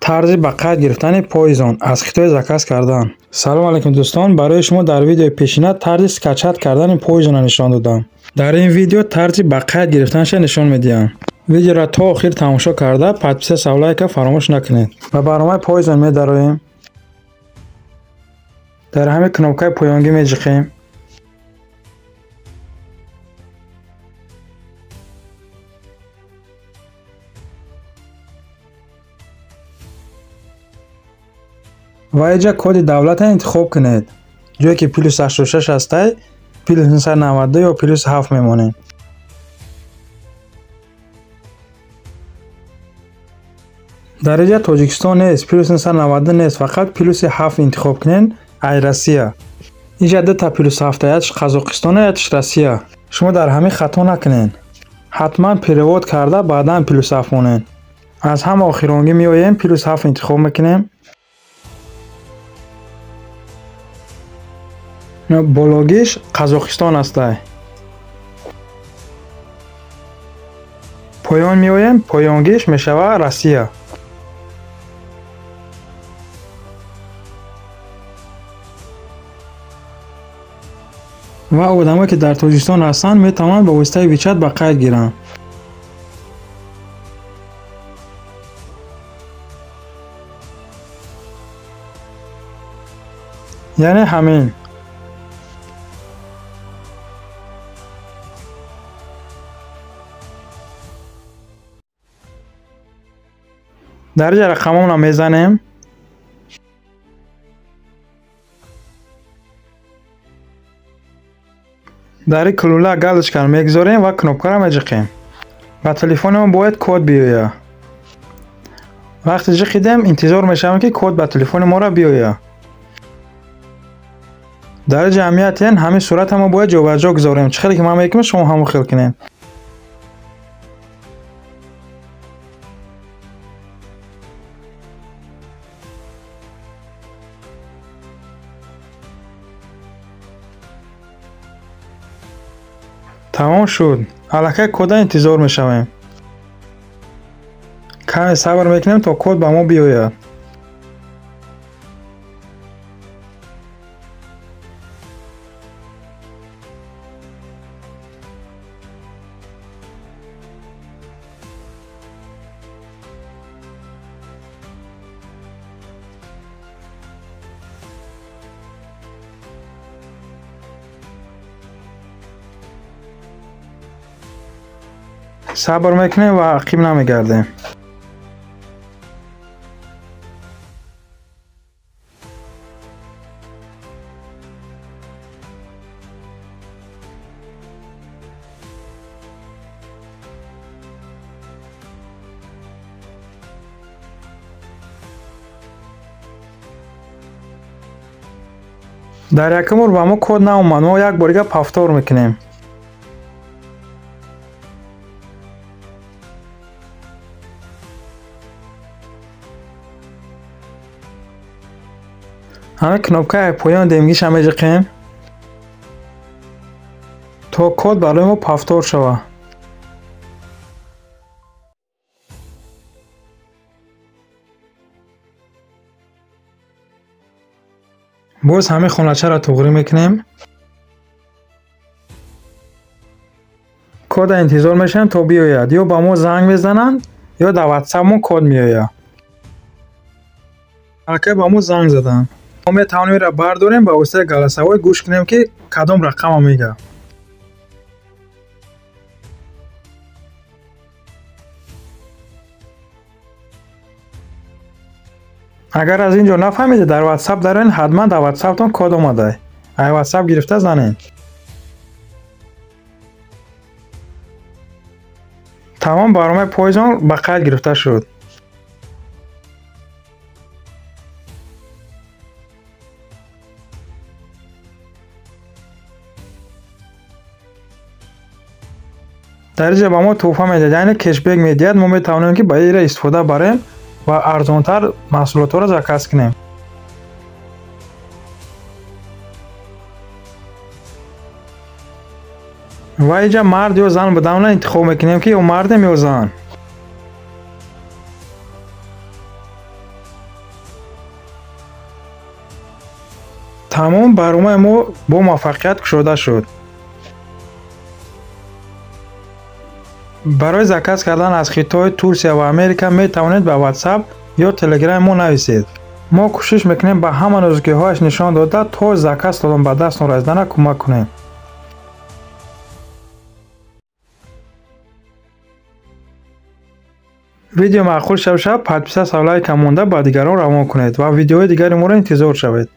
Тарзи ба қайд гирифтани Poison аз Хитой заказ кардан. Салом алейкум дӯстон, барои шумо дар видеои пешина тарзи скачать кардани Poison-ро нишон додам. Дар ин видео тарзи ба қайд гирифтанашро нишон медиҳам. Видеоро то охир тамошо карда, подписаться ва лайка фаромӯш накунед. Ба барномаи Poison медароем. Дар ҳамин кнопкаи поёнгӣ меҷиқем. Ва инҷа коди давлатро интихоб кунед. Ҷое ки плюс 86 ҳастай, плюс 992 ё плюс 7 мемонем. Дар инҷа Тоҷикистон нест, плюс 992 нест, фақат плюс 7 интихоб кунед, ай Россия. Инҷа дута плюс 7, якш Қазоқистон, якш Россия. Шумо дар ҳамин хато накунед. Ҳатман перевод карда баъдан плюс 7 монед. Аз ҳама охиронгӣ меоем, плюс 7 интихоб мекунем. Бологиш Қазоқистон ҳастай. Поён меоем, поёнгиш мешавад Россия. Ва одамое ки дар Тоҷикистон ҳастанд метавонанд ба воситаи WeChat ба қайд гиранд. Яъне ҳамин. Дар инҷа рақамонро мезанем. Дар ин кулула галочкаро мегузорем ва кнопкаро меҷиқем. Ба телефони мо бояд код биёяд. Вақте ҷиқидем, интизор мешавем, ки код ба телефони моро биёяд. Дар инҷа аҳамият ҳамин суратро мо бояд ҷобаҷо гузорем. Чӣ хеле ки ман мекунам, шумо ҳамон хел кунед. Тамом шуд. Аллакай кода интизор мешавем. Каме сабр мекунем, то код ба мо биёяд. Сабр мекунем ва ақиб намегардем. Дар якум бор ба мо код наомад, мо як бор дига повтор мекунем. Ҳамин кнопкаи поён демгиша меҷиқем, то код барои мо повтор шавад. Боз ҳамин хоначаро туғрӣ мекунем. Кода интизор мешавем, то биёяд. Ё ба мо занг мезананд, ё дар WhatsApp-мон код меояд. Аллакай ба мо занг заданд. Мо метавонем инро бардорем, ба воситаи голосовой гӯш кунем, ки кадом рақамро мегӯяд. Агар аз ин ҷо нафаҳмидед, дар WhatsApp дароед, ҳатман дар WhatsApp-тон код омада. Ай WhatsApp гирифта занед. Тамом, барномаи Poison ба қайд гирифта шуд. Дар инҷа ба мо тӯҳфа медиҳад, яъне кешбек медиҳад. Мо метавонем, ки ба инро истифода барем ва арзонтар маҳсулотҳоро заказ кунем. Ва инҷа мард ё зан буданро интихоб мекунем, ки ё мардем ё зан. Тамом, барномаи мо бо муваффақият кушода шуд. Барои заказ кардан аз Хитой, Турсия ва Америка метавонед ба WhatsApp ё Telegram мо нависед. Мо кӯшиш мекунем ба ҳама нозукиҳояш нишон дода, то заказтон ба дастон расидана кӯмак кунем. Видео маъқул шавад, подписаться, лайка монда ба дигарон равон кунед ва видеоҳои дигари моро интизор шавед.